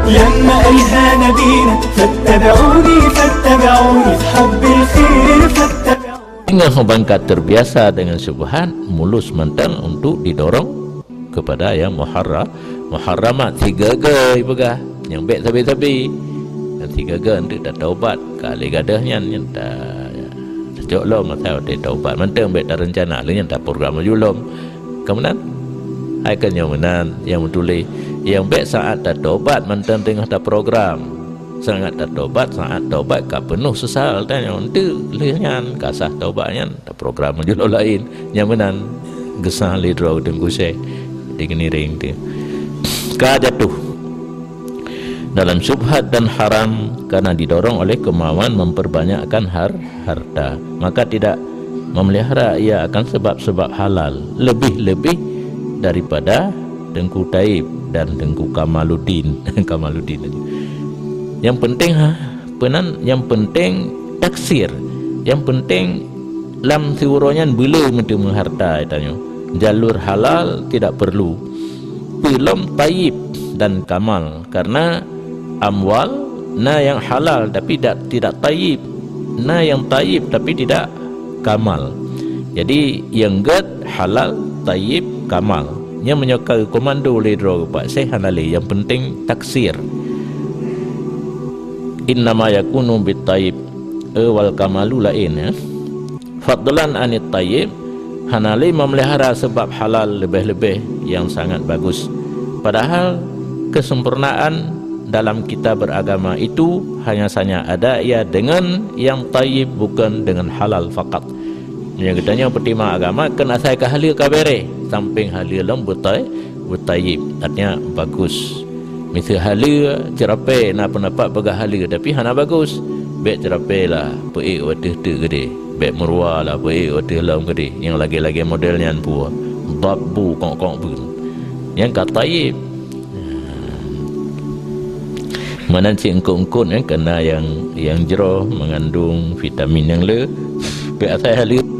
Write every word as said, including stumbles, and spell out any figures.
لما أيها نبينا فاتبعوني، فاتبعوني في حب الخير، فاتبعوني. Teungoh bangkat terbiasa dengan syubhat, mulus mantong untuk didorong kepada yang muharra-, muharramat. Sigaga ipeugah, nyang bék sabe-sabe. Dan sigaga untuk tataubat, ka lé gadôh nyan, nyan ta-, tacok lom, asai watée taubat mantong bék tarencana, lé nyan taprogram laju lom. Ka meunan? Hai ka nyoe meunan nyang meutuléh, nyang bék saát tatobat mantong teungoh taprogram. Saát tatobat, saát tobat ka peunoh seusal tanyoe, eunteuk lheueh nyan ka sah tobat nyan, taprogram meujulom laén. Nyang meunan geusah lé droe Teungku Syekh di Keuniréng teuh. Ka jatuh dalam syubhat dan haram karena didorong oleh kemauan memperbanyakkan har-, harta, maka tidak memelihara ia akan sebab-sebab halal, lebih-lebih daripada Teungku Taib dan Teungku Kamaluddin. Kamaluddin aja. Yang penting, ha, peunan, yang penting taksir. Yang penting lam siuroe nyan beuleu meuteumé harta tanyoe. Jalur halal tidak perlu. Peulom taib dan kamal. Karena amwal na yang halal tapi dak, tidak taib, na yang taib tapi tidak kamal. Jadi nyang gét halal, taib, kamal. Nyan meunyoe ka geukomando lé droe geupak seh hana lé, nyang penting taksir. Innama yakunu bit taib, e, wal kamalu laén, ya. Fadlan anit tayyib, hana lé memelihara sebab halal leubeh-leubeh nyang sangat bagus. Padahal kesempurnaan dalam kita beragama itu hanya saja ada ia dengan yang tayyib, bukan dengan halal fakat. Nyang geutanyoe peutimang agama kon asai ka haleue ka béreh, sampéng haleue lom beutai-, beutayyib, artinya bagus. Miseue haleue, ceurapée na peundapat peugah haleue, tapi hana bagus. Bék ceurapée lah, peuék wateueh teuk geudeh. Bék meuruwa lah, peuék wateueh lom geudeh. Nyang lagée-lagée model nyan peue? Bab bu kongkong pun. Nyang ka taib. Meunan cit eungkot-eungkot, eh, kana nyang, nyang jroh meungandong vitamin nyang le. Bék asai haleue.